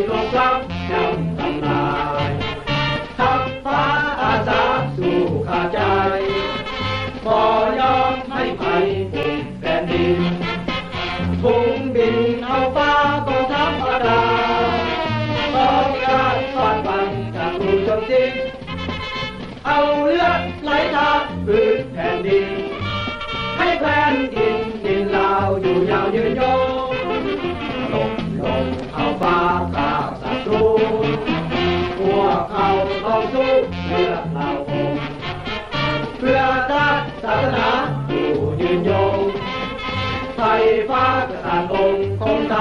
ລົບກັບຍ້ຳທຳລາຍ ທັບຟ້າອາສາສູ້ຂ້າໃຈ ບໍ່ຍອມໃຫ້ໃຜປຸ້ມແຜ່ນດິນ. ທຸງບິນເອົາຟ້າກໍທຳມະດາ ຕ້ອງການຟາດຟັນສັດຕູຈົນສິ້ນ ເອົາເລືອດໄຫຼທາບພື້ນແຜ່ນດິນ ໃຫ້ແຜ່ນດິນດິນລາວຢູ່ຍາວຍືນຍົງ. ລົບລົງເອົາຟ້າປາບສັດຕູ ພວກເຮົາຕ້ອງສູ້ເພື່ອລາວອົງ ເພື່ອຊາດສາສະໜາຢູ່ຍືນຍົງ ໄພຟ້າກະສັດອົງຄົງໄທ